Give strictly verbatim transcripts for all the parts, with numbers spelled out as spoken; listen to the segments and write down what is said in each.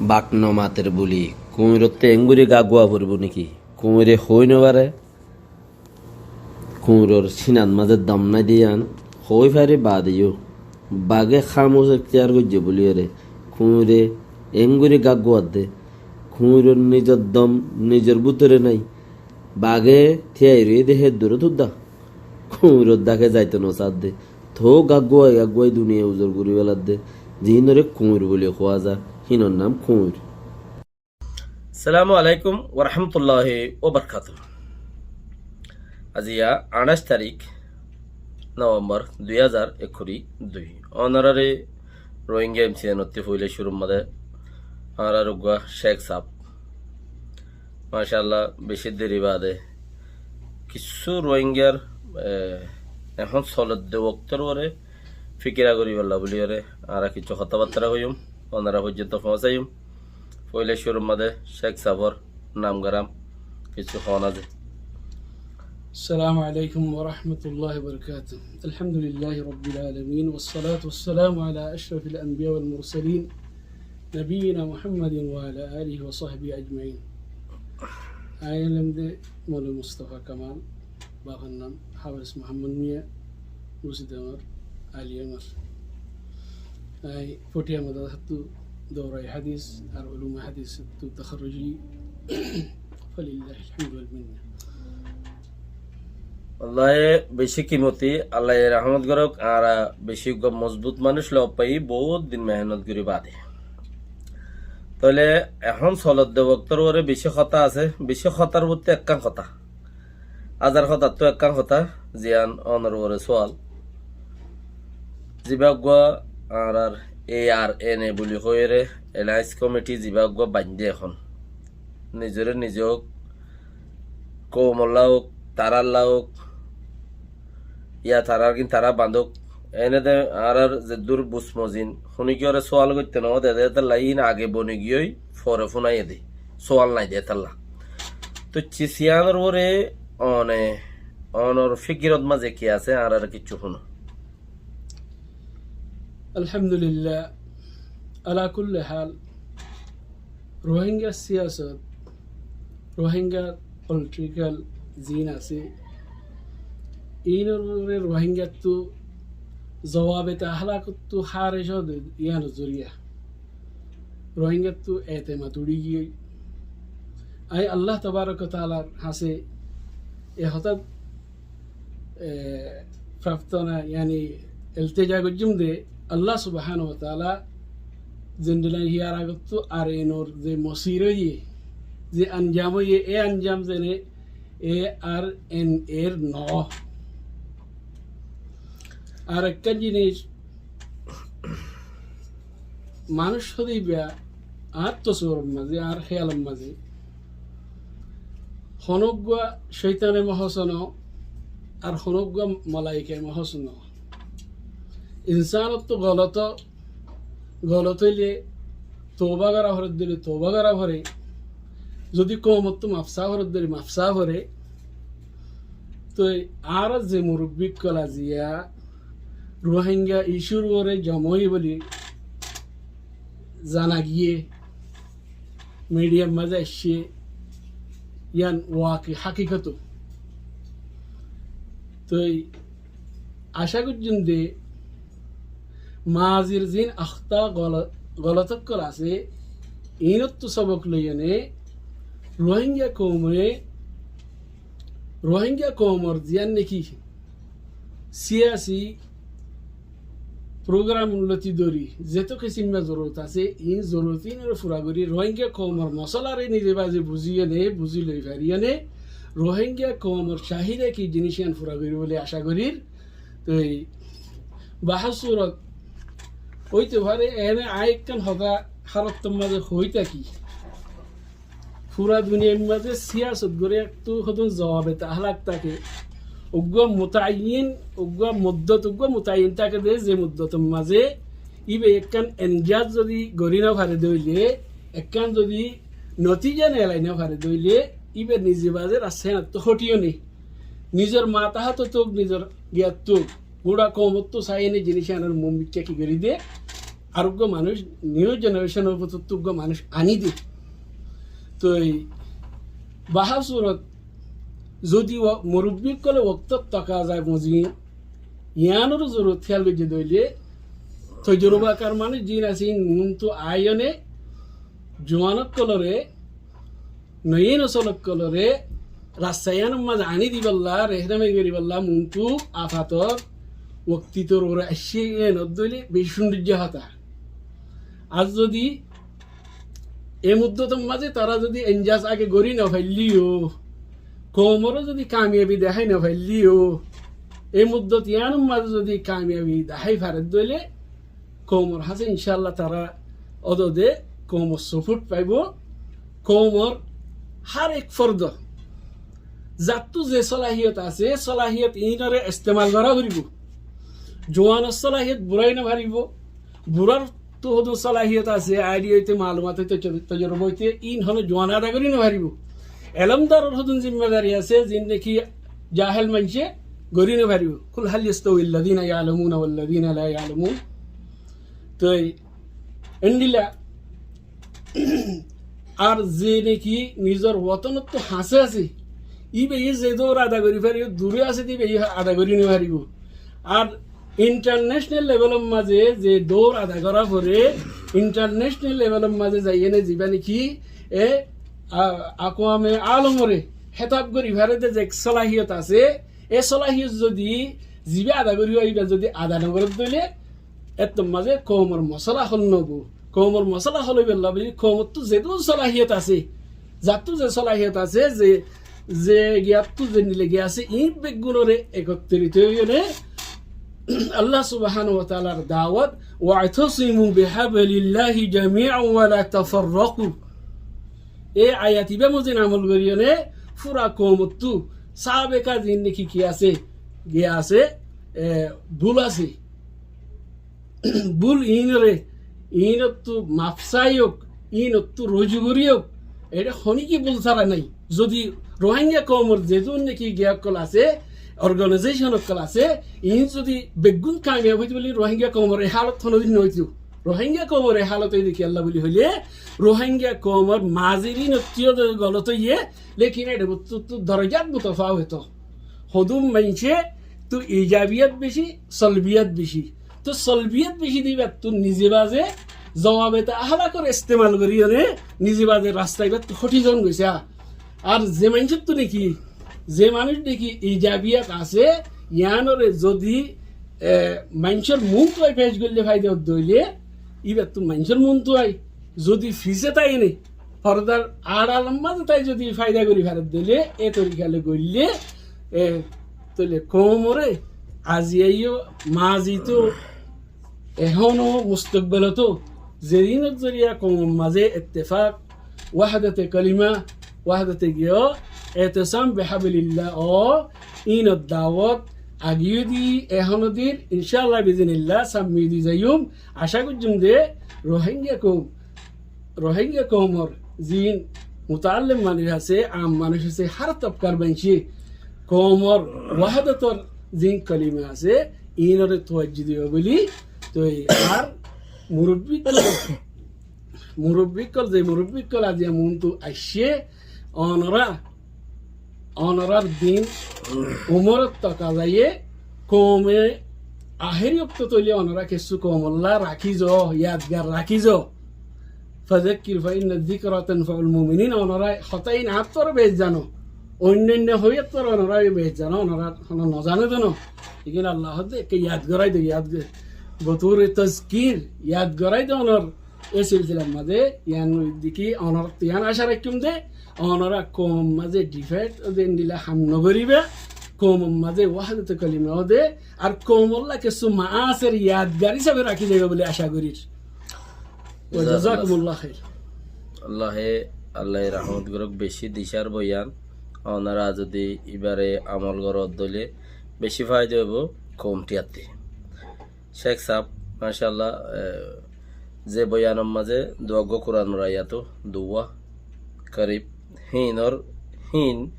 Bak no mater buli kuñirotté engori gaggúa foribó néki? Kuñire hoói no fare. Kuñiror sinat mazé dom nái de yián hoói fare baade yó, bagé hámos ektiyar goijjé buliyóre kuñire engori gaggúa de. Kuñiror nizor dom nizor bútore nái. Bagé tíyai roiyé de hé durot udda. Kuñiror dháke zaito no saádde. Toóu gaggúai gaggúai duniyai uzor gorí feladde. Ziínore kuñir buli hoó za, híinor nam kuñir. Assalamu alaikum warahmatulláhi wabarakátuhu. Aziya añçáic tarík Novembor dui házar ekkuri dui. Onoráre Rohingya M C N ottú foila cúrur mazé añárar uggúa Cék saáb, macállah, bicí deri baade kissú Rohingyar, e, ehón solodde októr uore fíkira goríbolla buliyóre añára kissú hotábattára hoiyúm, onorá foijjonto foóñsaiyum. Foila cúrur mazé Cék saábor nam garam kissú hoón aze. السلام عليكم ورحمة الله وبركاته. الحمد لله رب العالمين، والصلاة والسلام على أشرف الأنبياء والمرسلين، نبينا محمد وعلى آله وصحبه أجمعين. Añí óilde Mouloi Mustafa Kamal, bafar nam Háfes Muhammod Miya, Musidangor Aliyangor. Añí Fotiya madrasattú douraye hádis ar ulume hádisottú takarruji. Falillahil hamdu wal minna. Wallahi, bicí kimoti, Allaye rahmot gorouk, añára bicí uggúa mozbut manúic lof faiyí, bout din mehénot gorí baade. Tóile ehón solodde októr uore bicí hotá asé, bicí hotár bútore ekkán hotá. Azar hotáttú ekkán hotá, ziyán onor uore sual. Zibá uggúa añárar A R N A buli hoiyóre, Alliance Committee zibá uggúa baindé ehón. Nizoré nize óuk, koumolla óuk, tarálla óuk, ya tarár gín tará bañdóuk. Ene de añárar zeddúr bus mozin, hunikiyóre sual goitté no de, de étalla iín age boni giyói, fore fúnaiye de, sual nai de étalla. Tói cis yíanor uore one, onor fíkirot mazé ki asé, añáráre kissú fúno. Alhamdulillah, ala kulli hal, Rohingya siyasot, Rohingya politikal ziín asé, iínor uore Rohingyattú zowabe tahálakottú hárej óde yíanor zoriya Rohingyattú etemad uçí giyói. Añí Allah tabarak wa taalar hañsé e hotá e, prartona, yani, elteja goijjúm de, Allah subhanahu wa taala zendilla híyar agottú A R N A r ze mosir óiye, ze anjam óiye, e anjam zene A R N A r no. Ar ekkán jinis, manúic hoóde ibá añár tosowuror mazé, añár héyalor mazé, honóggua cóitane mahós no, ar honóggua malaikaye mahós no. Insánottú golot, golot óile touba gorá foredde óile touba gorá fore, zodi koumottú maf saa foredde óile maf saa fore. Toi añára ze murubbi ókkol aziya Rohingya issue r uore joma óiye buli zana giyé, midiyar mazé aiccé, yián waki hákikot. Toi acá goijjum de mazir ziín akhta golo-, golot ókkol asé, iínottú sobok loiyóne Rohingya koume, Rohingya koumor ziyán neki siyasi program lóti dóri zeto kisimma zorurot asé, iín zorurot iínoré fura gorí Rohingya koumor mosolaré nize baze buziyóne, buzi loi fariyóne, Rohingya koumor cahida ki jinis yián fura gorí buli acá gorír. Toi bahás surot óito fare, ene añí ekkán hotá hárottor mazé hoói táki. Fura duniyair mazé siyasot goré ektu hodún zowabe tahalak táke. Uggúa mutayin, uggúa muddot, uggúa mutayin táke de, ze muddotor mazé íba ekkán enjaz zodi gorí no fare de óile, ekkán zodi notija nelai no fare de óile, íba nize baze rastainattú hotiyo né. Nizor matahátot ók, nizor giyat ók, gura koumottú sai ene jinis iánor mumikká ki gorí de, ar uggwá manúic, new generation or bútottu uggwá manúic aní de. Toi bahá surot zodi o-, murubbi ókkole októt taka zai buzí, yiánor zorurot héyal goijjé de óile, tojurubakar manúic ziín asé, iín muúntu aiyóne, juwan ókkolore, noya nosol ókkolore rasta yiánor mazé aní dibálla, rehénumai goríbálla muúntu afator, oktitor uore aiccé, yián ódde óile beci cúndor hotá. Ar zodi e muddotor mazé tará zodi enjaz age gorí nofaillé yó, koumoré zodi kamiyabi dehái nofaillé yó, e muddot yiánor mazé zodi kamiyabi dehái fare de óile, koumor hañsé incálla tará ódode koumor support faibo, koumor hár ek fordo zattú ze solahiyot asé, solahiyot iínore estemal gorá foribó. Juwanor solahiyot burái nofaribó, buráttu hodún solahiyot asé, idea óite, malumat óite, to-, tojuruba óite, iín honó juwane ada gorí nofaribó. Elómdaror hodún zimmadari asé, ziín niki jahel maincé gorí nofaribó. قل هل يستوي الذين يعلمون والذين لا يعلمون. Toi endilla ar ze niki nizor wotonottu hañsé asé, íbaye ze dour ada gorí faribó, dure asé de íbaye ada gorí nofaribó. Ar international levelor mazé ze dour ada gorá foré, international levelor mazé zaiyéne ziba niki e, a-, akwame alomore hétab gorí fare de ze solahiyot asé, e solahiyot zodi ziba ada gorí fare íba zodi ada nogoré de óile, ettór mazé koumor mosola hól noóibo. Koumor mosola hól óibolla buli koumottú zedún solahiyot asé, zattú ze solahiyot asé, ze, ze giyattú ze nile giya asé, iín beggúnore ekottorito óiyone Allah subhanahu wa taalar dawot, واعتصموا بحبل الله جميعا ولا تفرقوا. E ayat ibá mozin amol goríyone fura koumottú sábeka ziín niki ki asé, giya asé, e, bul asé. Bul iínore, iínottú maf saiyók, iínottú ruju goríyók. Eçé honíki bul sára nái. Zodi Rohingya koumor zedún niki giya ókkol asé, organization ókkol asé, iín zodi beggún kamiyab óito buli Rohingya koumor e halot honódin noóito. Rohingya koumor e halot óiye de kiyólla buli hoilé, Rohingya koumor mazir iínottú yó de golot óiye, lekin eçé bútottu dorajat mutafawet. Hodún maincé tú ijabiyat beci, solbiyat beci. Tú solbiyat beci de íbattú nize baze zowabe ta ahlakor estemal goríyone nize baze rasta íbattú hoti zon goisé. Ar ze maincóttu niki, ze manúic niki ijabiyat asé, yiánore zodi, e, maincór muúntu ai pec goille faida ódde óile, íbattú maincór muúntu ai, zodi fisé táine, fordar añçalor mazé tái zodi faida gorí fare de óile, e torika loi goille, e, tóile koumore aziya yó, mazito, ehóno, mustokbeloto, zedinor zoriya koumor mazé ettefak, wahdote kolima, wahdote giya, اعتصام بحبل الله ó, iínor dawot agiyó di, ehóno dir, incállah biiznillah, sammiyó di zaiyum, acá goijjum de, Rohingya koum, Rohingya koumor ziín mutaallim manúic asé, am manúic asé, hár tobkar maincé koumor wahadotor ziín kolima asé, iínore tuwajju diba buli, toi ar murubbi ókkol, murubbi ókkol, ze murubbi ókkol aziya muúntu aiccé, onora Onorar din umorot toka zaiye, koume ahéri oktot óile onora kessú koumolla rakí zo, yadgar rakí zo. فذكر فإن الذكرى تنفع المؤمنين. Onora hotá iín añáttu aró beci zano. Oinno oinno hoiyóttu aró onora beci zano, onora hono nozano de no. Lekin Allah hoódde ekká yad gorai do, yad go-, botore tazkir, yad gorai do onor. E silsilar mazé yián deki onorattú yián acá raikkúm de, onora koumor mazé difet de endilla ham nogoríba, koumor mazé wahdote kolima de, ar koumolla kessú maaser yadgar hísabe rakí zaiba buli acá gorír. Wa jazakumullah khair. Allahe, Allahe rahmot gorok, beci dicár boyan. Onora zodi ibare amol goró de óile beci faida óibo koumtiyattú. Sheikh saab, mashallah, eh, ze boyanor mazé duwá gó Kuranor ayat ó, duwá, karib, hínor, hín,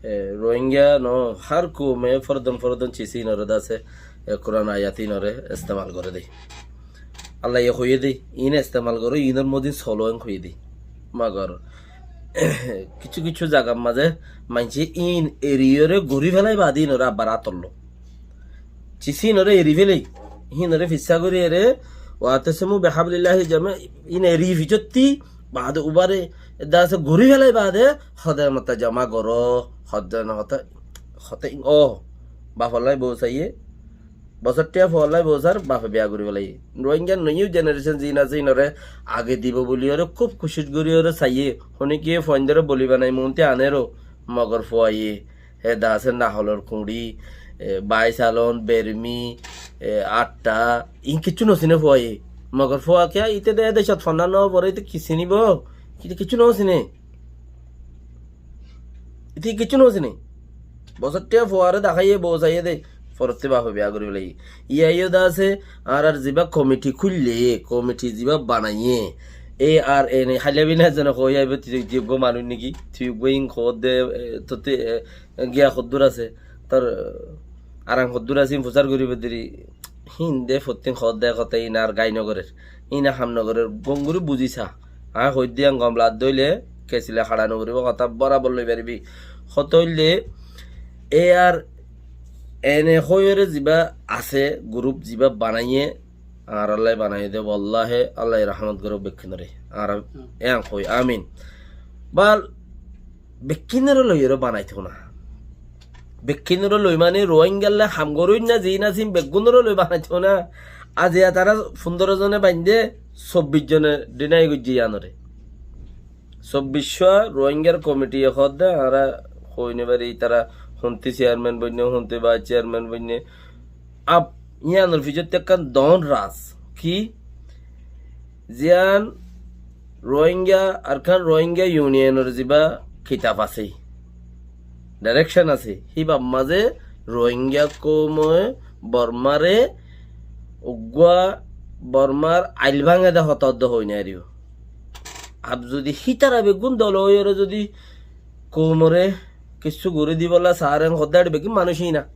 eh, Rohingya no, hár koume fordon fordon cis hínore dase, eh, Kuran ayat hínore estemal gore de. Allaye hoiyé dé, iín estemal goró, iínor mozin solo en hoiyé dé. Mogor kissú kissú zagar mazé maincé iín eriyóre gorí félai baade iínoré abbar átolló. Cisí iínoré eri félai, híinoré fissá gorí ere, "Wa'tasimu bihablillahi jami'a", iín eri ficottí baade ubare edde asé gorí félai baade, hode mata jama goró, hode no hode, hode o, bafollái bou saiyé, Bosóttiya fuallái bousar bafe biya gorí félaiye. Rohingya new generation ziín asé, iínoré age dibo buliyóre kúb kucíc goríyóre saiyé. Honíkiye fuaindóre boli banai muúnti anéro, mogor fuaye, he daáse naholor kuñçi, e, baisalon, bermi, e, atta, iín kiccú nosiné fuaye. Mogor fua kiyá, íte de, de cót fonná noforé, íte ki sinibo? Íte kiccú nosiné. Íte kiccú nosiné. Bosóttiya fuaré daháiye, bou saiyé dé, forottí bafe biya gorí félaiye. Iyá yó de asé, añárar zibá komiti kúille, komiti zibá banaiyé, A R N A, háilla bina zone hoói aibó, tui, tui eggúa manúic néki? Tui eggúa iín hoódde, e, tottí, e, giya hoddúr asé? Tor, e, arang hoddúr asé, iín fusár goríbo deri. Híinde fottín hoódde hotá, iín ar gai nogorér, iíne ham nogorér, gom gorí buzí sa. Aññí hoóidde yían gom laadde óile kesile haça nogoríbo, hotá borabor loi faribí. Hotá óilde, A R N A hoiyóre zibá asé, gurúp zibá banaiyé, añárállai banaiyé dé, wallahi, Allaye rahmot gorók bekkúnoré. Añára Hmm. yián hoói, amin. Bal, bekkúnoré loiyóre banaitó na. Bekkúnoré loi mani Rohingyalla ham goróinna ziín asé iín beggúnoré loi banaitó na. Aziya tará fundóro zone baindé, sobbic zone dhinai goijjé yíanoré. Sobbic cúa Rohingyar komitiye hoódde, añára hoi no fari, ítara hontí ciyarmen boinné, hontí bais ciyarmen boinné. Ab, yíanor ficottí ekkán doón ras. Ki? Ziyán Rohingya, Arkán Rohingya Yuniyonor zibá kitab asé, dairekcon asé, híbar mazé Rohingya koume Bormáre uggúa Bormár ail báñge dé hotá uddúa hoi no faribó. Ab zudi hítara beggún dol óiyoré zudi koumoré kissú gorí dibolla saáren hoddé, ar beggún manúic hína.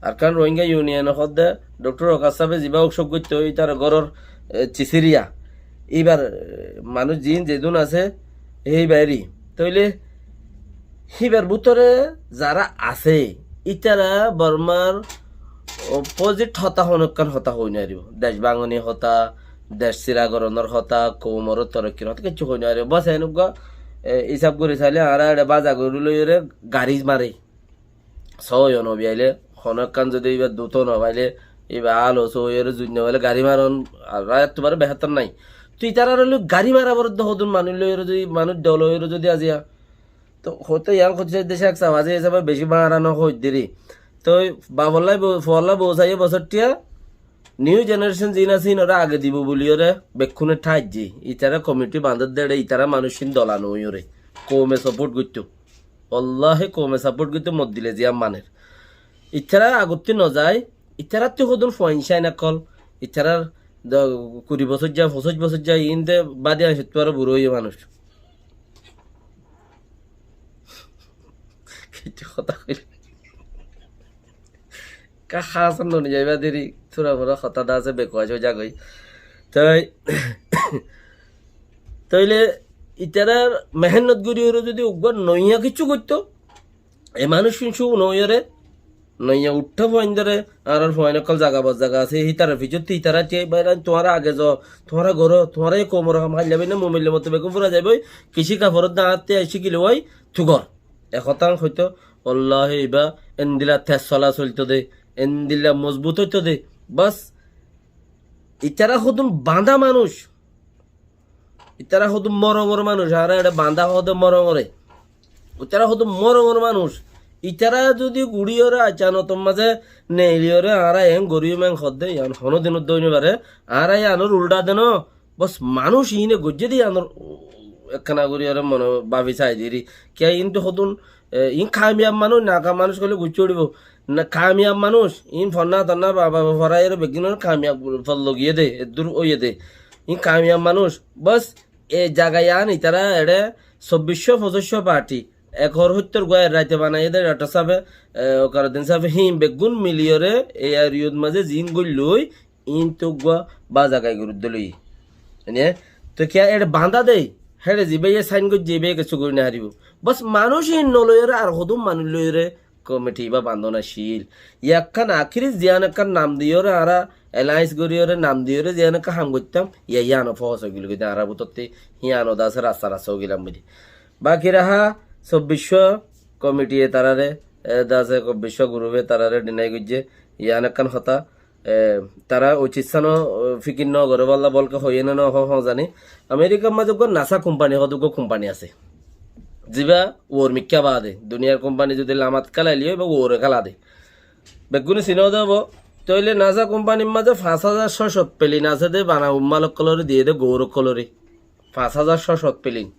Arkán Rohingya Yuniyone hoddé, Doktor Wokar sábe zibá uksók goittó, ítar góror, e, cisiriya. Íbar, e, manúic ziín zedún asé, híba eri. Tóile híbar bútore zará asé, ítara Bormár opozit hotá honókkan hotá hoi no faribó. Dec báñgoni hotá, dec sira goronor hotá, koumor torokkir hotá, kiccú hoi no faribó. Bos eén uggúa, e, hísab gorí sailé añára eçé báza gorí loiyóre garí mare. Sóoyo no biyailé, honó ekkán zodi íba dutó no failé, íba alo sóoyore zuin no failé, garí maron, ar rayattú bare behétor nái. Tui ítarare loi garí mara foredde hodún manúic loiyore zodi, manúic dol óiyore zodi aziya. Tóu hoóte yián hoitté saidde Cék Saab, aziya hísabe beci bañra no hoiddé ri. Tóu bafollá bo-, fuallá bou saiyé bosóttiya, new generation ziín asé, híinoré age dibo buliyóre bekkúne tháijje. Ítara komiti bañdédde eçé, ítara manúic híin dola no óiyore. Koume saport goittó. Wallahi, koume saport goittó moddile ziyán maner. Ítara agottí no zai, ítarattú hodún fuain cáin ókkol, ítarar do-, kuri bosóijja, foñsíc bosóijja, iín de bádi añcóttu aró burá óiye manúic. Kiccú hotá hoilé. Ka hásar noni zaiba deri, tura mura hotá de asé, bekuwa sói zagói. Toi, tóile ítarar mehénnot gorí óre zodi uggúa noiya kiccú goittó, e manúic cúncu no óiyore, noiya uththá fuaindóre, añárar fuain ókkol zaga bor zaga asé, hítarar ficottí ítara tiyai báiran, tuáñra age zo, tuáñra goró, tuáñra e koumor ham háilla báinna, mumilla moto beggún fura zaibói, kicí kaforódde añátté aiccí kilé wai, tugor. E hotá hoitó, wallahi íba endilla tez sola soiltó dé, endilla mozbut óito dé. Bas, ítara hodún bañdá manúic. Ítara hodún morongor manúic, añára eçé bañdá hoóde morongoré. Ítara hodún morongor manúic. Ítara zudi guçíyore aicanotor mazé neiliyore añára eén goríyum eén hoódde, yián honódin uddúa ói no fare. Añára yiánor uldha de no. Bos manúic iíne goijjé dé yiánor, u, ekkána goríyore mone bafi sai deri. Kiyá iíntu hodún, e, iín kamiyab manúic, nakam manúic hoilé guccá uçíbo. Na, kamiyab manúic, iín fonná tonná ba, ba, ba, foraiyóre beggúnor kamiyab fol logiyé dé, eddúr óiye dé. Iín kamiyab manúic. Bos, e zaga yián ítara eçé sobbic cót, foñsíc cót parti, ek hor hóittor guá raite banaiyé dé Doktor sábe, e, Wokar Uddin sábe, híin beggún miliyore e ariyot mazé ziín goillói, Iín to uggúa baza gai gorí dóilla. Mane, to kiyá eçé bandá de, héçe zibáye sain goijjé, ibáye kessú gorí no faribó. Bos manúic iín no loiyóre ar hodún manúic loiyóre komiti ibá bandón accíl. Ekkán akéri ziyán ekkán nam diyóre añára elains goríyóre nam diyóre ziyán ekkán ham goittám, yá yíano foóñs óigilgói de añárar bútotti, híano de asé rasta rasta óigilam buli. Baki raha sobbiccúa komitiye taráre, e, de asé sobbiccúa gurufe taráre dhinai goijjé, yían ekkán hotá. E, tará ucit sáno, e, fikir no goré bólla, bólke hoiyé né no hoó, hoó zani. Amerikar mazé uggúa NASA kumpani hoó de uggúa kumpani asé. Zibá uor mikká baade, duniyar kumpani zodi lamat kélailé ibá uore kéla de. Beggúne sinó de óibo. Tóile NASA kumpanir mazé fañs házar só cót pelin asé de, bana ummal ókkolóre diyé de, gour ókkolóre. Fañs házar só cót pelin.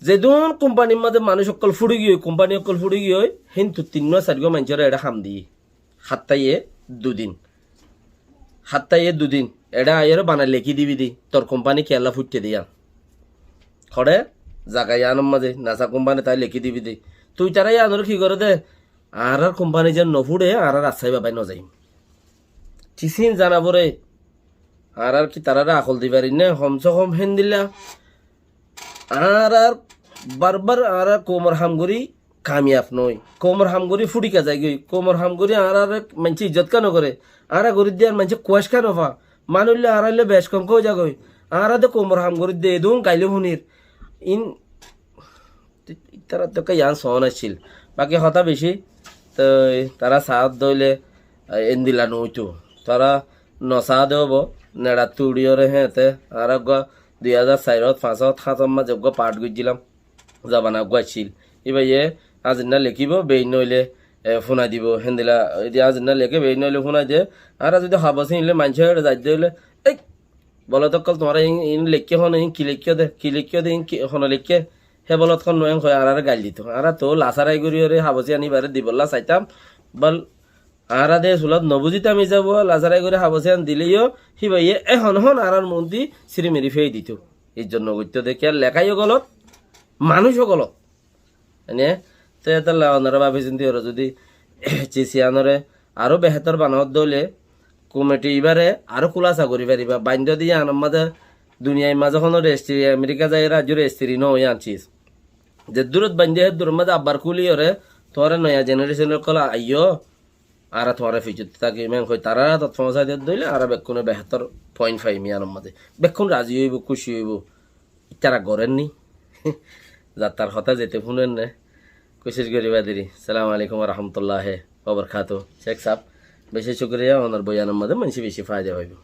Zedún kumpanir mazé manúic ókkol fúçi giyói, kumpani ókkol fúçi giyói, híntu tinnúa sairgúa maincóre eçé ham diyé. Háttaye dudin. Háttaye dudin. Eçé aiyóre bana lekí dibi de, tor kumpani kiyólla fúitte de yían. Hoçé, zaga yíanor mazé, NASA kumpani tái lekí dibi de. Tui tará yíanoré ki goré de? Añárar kumpani zen no fúçe, añára rasta ibá bái no zaiyum. Kisín zana foré, añárar ki taráre akol di farir né, hom se hom héndilla. Añárar barbar añára koumor ham gorí kamiyaf no ói. Koumor ham gorí fúçi ká zaigói. Koumor ham gorí añáráre maincé izzot ká no goré. Añára gorí de ar maincé kuwaic ká no fa. Manúic loi añára loi bec kom ká ói zagói. Añára de koumor ham gorí de edún gailé fúnir. Iín Ítara tó ekká yián soón accíl. Baki hotá bicí, toi tará saá de óile, e, endilla no óitou. Tará no saá de óibo, neçattú uçíyoré héñte, añára eggúa dui házar sairot, fañsot, háñtot mazé eggúa path goijjílam. Zobana eggúa accíl. Íbaye añzinna lekíbo, bein óile, e, fúnai dibo. Héndilla, edi añzinna leké, bein óile fúnai de. Añára zodi habos ín óile maincé éçe zaidde óile, "Ei, bolot ókkol, tuáñra iín, iín leikké hone, iín ki leikké de, ki leikké de, iín ki, hone leikké?" Hé bolot hon no en hoi añáráre gail dito. Añára toó lasarai goríyoré habos yián íbaré dibolla saitám. Bal añára de sulot no buzitam ísabo, lasarai gorí habos yián dile yó, híbaye ehón hon añárár muúnti sirimiri fei dito. Izzot no goittó de, kiyá leká yó golot, manúic ó golot. Ene, te étalla onora babi sinti goró, zodi cisiyanore aró behétor banawót de óile, komiti ibáre aró kúlasa gorí faribá. Baindó de yiánor mazé, duniyair mazé hono rejistri, Amerika zai rajjó rejistri no ói yián cis. Zeddúrot baindé, héddúror mazé abbar kúliyóre, tuáñra noya jenerecon ókkol aiyó, añára tuáñra fiçottí tákim, en hoi tarár átot foóñsai diyé de óile, añára bekkúne behétor point faiyum yiánor mazé. Bekkún razi óibo, kúci óibo. Ítara gorénni. Zattar hotá zete fúnenné. Kucíc goríba deri. Assalamu alaikum wa rahmatullahi wa barakatuhu. Cék saáb, bicí cúkuriya, onor boyanor mazé maincé bicí faida faibo.